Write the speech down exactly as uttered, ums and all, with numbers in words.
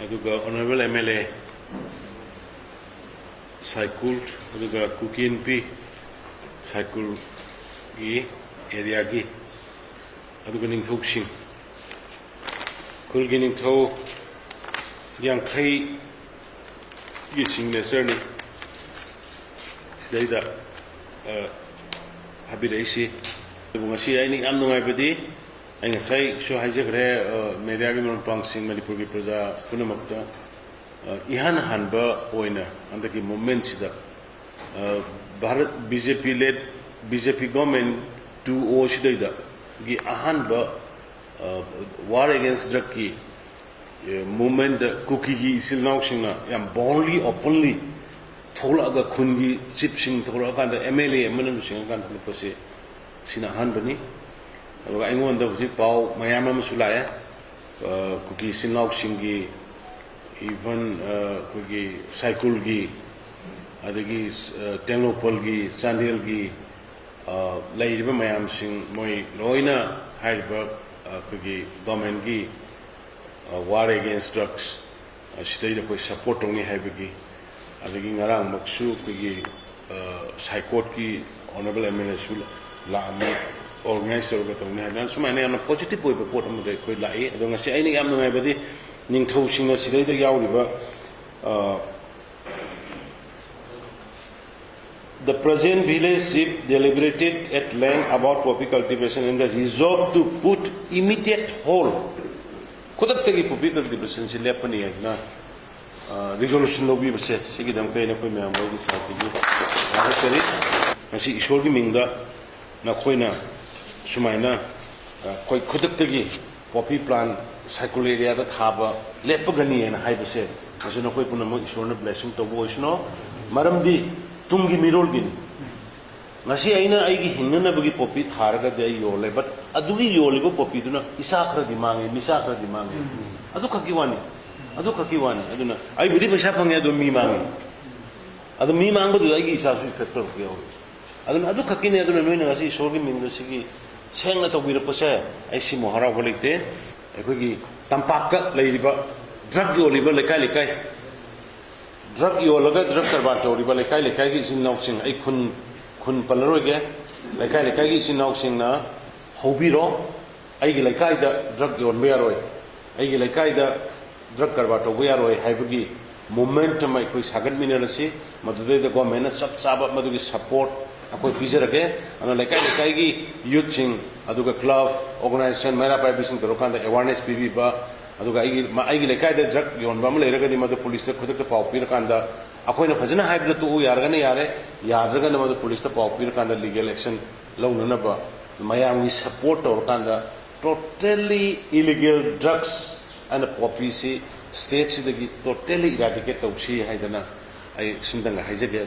ꯑꯗꯨꯒ honourable M L A ꯁꯥꯏꯀꯨꯜ, ꯑꯗꯨꯒ ꯀꯨꯀꯤ ꯅꯨꯄꯤ ꯁꯥꯏꯀꯨꯜꯒꯤ ꯑꯦꯔꯤꯌꯥꯒꯤ, ꯑꯗꯨꯒ ꯅꯤꯡꯊꯧꯁꯤꯡ, ꯈꯨꯜꯒꯤ ꯅꯤꯡꯊꯧ ꯌꯥꯡꯈꯩꯒꯤ ꯁꯤꯒꯅꯦꯆꯔꯅꯤ ꯁꯤꯗꯩꯗ ꯍꯥꯏꯕꯤꯔꯛꯏꯁꯤ꯫ ꯑꯗꯨꯕꯨ ꯉꯁꯤ ꯑꯩꯅ ꯌꯥꯝ ꯅꯨꯡꯉꯥꯏꯕꯗꯤ, ꯑꯩ ꯉꯁꯥꯏꯁꯨ ꯍꯥꯏꯖꯈ꯭ꯔꯦ, ꯃꯦꯗꯤꯌꯥꯒꯤ ꯃꯔꯨꯞ ꯃꯄꯥꯡꯁꯤꯡ, ꯃꯅꯤꯄꯨꯔꯒꯤ ꯄ꯭ꯔꯖꯥ ꯄꯨꯝꯅꯃꯛꯇ, ꯏꯍꯥꯟ ꯍꯥꯟꯕ ꯑꯣꯏꯅ ꯍꯟꯗꯛꯀꯤ ꯃꯨꯞꯃꯦꯟꯁꯤꯗ ꯚꯥꯔꯠ ꯕꯤ ꯖꯦ ꯄꯤ ꯂꯦꯠ, ꯕꯤ ꯖꯦ ꯄꯤ ꯒꯣꯔꯃꯦꯟ ꯇꯨ ꯑꯣ ꯁꯤꯗꯩꯗꯒꯤ ꯑꯍꯥꯟꯕ ꯋꯥꯔ ꯑꯦꯒꯦꯟꯁ ꯗ꯭ꯔꯛꯀꯤ ꯃꯨꯞꯃꯦꯟꯗ ꯀꯨꯀꯤꯒꯤ ꯏꯆꯤꯜ ꯏꯅꯥꯎꯁꯤꯡꯅ ꯌꯥꯝ ꯕꯣꯜꯂꯤ, ꯑꯣꯄꯟꯂꯤ ꯊꯣꯛꯂꯛꯑꯒ ꯈꯨꯟꯒꯤ ꯆꯤꯞꯁꯤꯡ ꯊꯣꯛꯂꯛꯑꯀꯥꯟꯗ, ꯑꯦꯝ ꯑꯦꯜ ꯑꯦ ꯑꯃꯅ ꯂꯨꯆꯤꯡꯉꯀꯥꯟꯗ ꯊꯣꯛꯂꯛꯄꯁꯦ ꯁꯤꯅ ꯑꯍꯥꯟꯕꯅꯤ꯫ ꯑꯗꯨꯒ ꯑꯩꯉꯣꯟꯗ ꯍꯧꯖꯤꯛ ꯄꯥꯎ ꯃꯌꯥꯝ ꯑꯃꯁꯨ ꯂꯥꯛꯑꯦ, ꯀꯨꯀꯤ ꯏꯆꯤꯜ ꯏꯅꯥꯎꯁꯤꯡꯒꯤ, ꯏꯚꯟ ꯑꯩꯈꯣꯏꯒꯤ ꯁꯥꯏꯀꯨꯜꯒꯤ, ꯑꯗꯒꯤ ꯇꯦꯡꯅꯧꯄꯜꯒꯤ, ꯆꯥꯟꯗꯦꯜꯒꯤ ꯂꯩꯔꯤꯕ ꯃꯌꯥꯝꯁꯤꯡ, ꯃꯣꯏ ꯂꯣꯏꯅ ꯍꯥꯏꯔꯤꯕ ꯑꯩꯈꯣꯏꯒꯤ ꯒꯣꯔꯃꯦꯟꯒꯤ ꯋꯥꯔ ꯑꯦꯒꯦꯟꯁ ꯗ꯭ꯔꯛꯁ ꯁꯤꯗꯩꯗ ꯑꯩꯈꯣꯏ ꯁꯞꯄꯣꯔꯠ ꯇꯧꯅꯤ ꯍꯥꯏꯕꯒꯤ, ꯑꯗꯒꯤ ꯉꯔꯥꯡꯃꯛꯁꯨ ꯑꯩꯈꯣꯏꯒꯤ ꯁꯥꯏꯀꯣꯠꯀꯤ ꯑꯣꯅꯔꯦꯕꯜ ꯑꯦꯝ ꯑꯦꯜ ꯑꯦꯁꯨ ꯂꯥꯛꯑꯝꯃꯤ, ꯑꯣꯔꯒꯅꯥꯏꯖ ꯇꯧꯔꯒ ꯇꯧꯅꯤ ꯍꯥꯏꯗꯅ꯫ ꯁꯨꯃꯥꯏꯅ ꯌꯥꯝꯅ ꯄꯣꯖꯤꯇꯤꯚ ꯑꯣꯏꯕ ꯄꯣꯠ ꯑꯃꯗ ꯑꯩꯈꯣꯏ ꯂꯥꯛꯏ꯫ ꯑꯗꯣ ꯉꯁꯤ ꯑꯩꯅ ꯌꯥꯝ ꯅꯨꯡꯉꯥꯏꯕꯗꯤ, ꯅꯤꯡꯊꯧꯁꯤꯡꯅ ꯁꯤꯗꯩꯗ ꯌꯥꯎꯔꯤꯕ, The present village chief deliberated at length about poppy cultivation and the resolve to put immediate hold, ꯈꯨꯗꯛꯇꯒꯤ ꯄꯣꯄꯤ ꯀꯜꯇꯤꯚꯦꯁꯟꯁꯤ ꯂꯦꯞꯄꯅꯤ ꯍꯥꯏꯅ ꯔꯤꯖꯣꯂꯨꯁꯟ ꯂꯧꯕꯤꯕꯁꯦ, ꯁꯤꯒꯤꯗꯃꯛꯇ ꯑꯩꯅ ꯑꯩꯈꯣꯏ ꯃꯌꯥꯝ ꯃꯣꯏꯒꯤ ꯁꯥꯏꯠꯇꯒꯤ ꯊꯥꯒꯠꯆꯔꯤ꯫ ꯉꯁꯤ ꯏꯁꯣꯔꯒꯤ ꯃꯤꯡꯗ ꯅꯈꯣꯏꯅ ꯁꯨꯃꯥꯏꯅ ꯑꯩꯈꯣꯏ ꯈꯨꯗꯛꯇꯒꯤ ꯄꯣꯄꯤ ꯄ꯭ꯂꯥꯟ ꯁꯥꯏꯀꯨꯜ ꯑꯦꯔꯤꯌꯥꯗ ꯊꯥꯕ ꯂꯦꯞꯄꯒꯅꯤ ꯍꯥꯏꯅ ꯍꯥꯏꯕꯁꯦ, ꯃꯁꯤ ꯅꯈꯣꯏ ꯄꯨꯝꯅꯃꯛ ꯏꯁꯣꯔꯅ ꯕ꯭ꯂꯦꯁꯤꯡ ꯇꯧꯕ ꯑꯣꯏꯁꯅꯣ꯫ ꯃꯔꯝꯗꯤ ꯇꯨꯡꯒꯤ ꯃꯤꯔꯣꯜꯒꯤꯅꯤ꯫ ꯉꯁꯤ ꯑꯩꯅ ꯑꯩꯒꯤ ꯍꯤꯡꯅꯅꯕꯒꯤ ꯄꯣꯄꯤ ꯊꯥꯔꯒꯗꯤ ꯑꯩ ꯌꯣꯜꯂꯦ, ꯕꯠ ꯑꯗꯨꯒꯤ ꯌꯣꯜꯂꯤꯕ ꯄꯣꯄꯤꯗꯨꯅ ꯏꯆꯥ ꯈꯔꯗꯤ ꯃꯥꯡꯉꯤ, ꯃꯤꯆꯥ ꯈꯔꯗꯤ ꯃꯥꯡꯉꯤ꯫ ꯑꯗꯨꯈꯛꯀꯤ ꯋꯥꯅꯤ, ꯑꯗꯨꯈꯛꯀꯤ ꯋꯥꯅꯤ꯫ ꯑꯗꯨꯅ ꯑꯩꯕꯨꯗꯤ ꯄꯩꯁꯥ ꯐꯪꯉꯦ, ꯑꯗꯨ ꯃꯤ ꯃꯥꯡꯉꯤ꯫ ꯑꯗꯨ ꯃꯤ ꯃꯥꯡꯕꯗꯨꯗ ꯑꯩꯒꯤ ꯏꯆꯥꯁꯨ ꯏꯐꯦꯛ ꯇꯧꯔꯛꯄ ꯌꯥꯎꯔꯤ꯫ ꯑꯗꯨꯅ ꯑꯗꯨꯈꯛꯀꯤꯅꯦ꯫ ꯑꯗꯨꯅ ꯅꯣꯏꯅ ꯉꯁꯤ ꯏꯁꯣꯔꯒꯤ ꯃꯤꯡꯗ ꯁꯤꯒꯤ ꯁꯦꯡꯅ ꯇꯧꯕꯤꯔꯛꯄꯁꯦ ꯑꯩ ꯁꯤꯃꯨꯛ ꯍꯔꯥꯎꯕ ꯂꯩꯇꯦ꯫ ꯑꯩꯈꯣꯏꯒꯤ ꯇꯝꯄꯥꯛꯇ ꯂꯩꯔꯤꯕ ꯗ꯭ꯔꯒ ꯌꯣꯜꯂꯤꯕ ꯂꯩꯀꯥꯏ ꯂꯩꯀꯥꯏ, ꯗ꯭ꯔꯒ ꯌꯣꯜꯂꯒ ꯗ꯭ꯔꯒ ꯀꯔꯕꯥꯔ ꯇꯧꯔꯤꯕ ꯂꯩꯀꯥꯏ ꯂꯩꯀꯥꯏꯒꯤ ꯏꯆꯤꯟ ꯏꯅꯥꯎꯁꯤꯡ, ꯑꯩ ꯈꯨꯟ ꯈꯨꯟ ꯄꯜꯂꯔꯣꯏꯒꯦ, ꯂꯩꯀꯥꯏ ꯂꯩꯀꯥꯏꯒꯤ ꯏꯆꯤꯟ ꯏꯅꯥꯎꯁꯤꯡꯅ ꯍꯧꯕꯤꯔꯣ꯫ ꯑꯩꯒꯤ ꯂꯩꯀꯥꯏꯗ ꯗ꯭ꯔꯒ ꯌꯣꯟꯕ ꯌꯥꯔꯣꯏ, ꯑꯩꯒꯤ ꯂꯩꯀꯥꯏꯗ ꯗ꯭ꯔꯒ ꯀꯔꯕꯥꯔ ꯇꯧꯕ ꯌꯥꯔꯣꯏ ꯍꯥꯏꯕꯒꯤ ꯃꯨꯚꯃꯦꯟꯠ ꯑꯃ ꯑꯩꯈꯣꯏ ꯁꯥꯒꯠꯃꯤꯟꯅꯔꯁꯤ꯫ ꯃꯗꯨꯗꯩꯗ ꯒꯣꯔꯃꯦꯟꯅ ꯆꯞ ꯆꯥꯕ ꯃꯗꯨꯒꯤ ꯁꯄꯣꯔꯠ ꯑꯩꯈꯣꯏ ꯄꯤꯖꯔꯒꯦ꯫ ꯑꯗꯨꯅ ꯂꯩꯀꯥꯏ ꯂꯩꯀꯥꯏꯒꯤ ꯌꯨꯠꯁꯤꯡ, ꯑꯗꯨꯒ ꯀ꯭ꯂꯕ, ꯑꯣꯔꯒꯅꯥꯏꯖꯦꯁꯟ, ꯃꯩꯔꯥ ꯄꯥꯏꯕꯤꯁꯤꯡ ꯇꯧꯔꯀꯥꯟꯗ ꯑꯦꯋꯥꯔꯅꯦꯁ ꯄꯤꯕꯤꯕ, ꯑꯗꯨꯒ ꯑꯩꯒꯤ ꯑꯩꯒꯤ ꯂꯩꯀꯥꯏꯗ ꯗ꯭ꯔꯒ ꯌꯣꯟꯕ ꯑꯃ ꯂꯩꯔꯒꯗꯤ ꯃꯗꯨ ꯄꯨꯂꯤꯁꯇ ꯈꯨꯗꯛꯇ ꯄꯥꯎ ꯄꯤꯔꯀꯥꯟꯗ, ꯑꯩꯈꯣꯏꯅ ꯐꯖꯅ ꯍꯥꯏꯕꯗ ꯇꯣꯛꯎ ꯌꯥꯔꯒꯅ ꯌꯥꯔꯦ, ꯌꯥꯗ꯭ꯔꯒꯅ ꯃꯗꯨ ꯄꯨꯂꯤꯁꯇ ꯄꯥꯎ ꯄꯤꯔꯀꯥꯟꯗ ꯂꯤꯒꯦꯜ ꯑꯦꯛꯁꯟ ꯂꯧꯅꯅꯕ ꯃꯌꯥꯝꯒꯤ ꯁꯄꯣꯔꯠ ꯇꯧꯔꯀꯥꯟꯗ ꯇꯣꯇꯦꯜꯂꯤ ꯏꯂꯤꯒꯦꯜ ꯗ꯭ꯔꯒꯁ ꯑꯅ ꯄꯣꯄꯤꯁꯤ ꯁ꯭ꯇꯦꯠꯁꯤꯗꯒꯤ ꯇꯣꯇꯦꯜꯂꯤ ꯏꯔꯥꯗꯤꯀꯦꯠ ꯇꯧꯁꯤ ꯍꯥꯏꯗꯅ ꯑꯩ ꯁꯤꯝꯇꯪꯒ ꯍꯥꯏꯖꯒꯦ꯫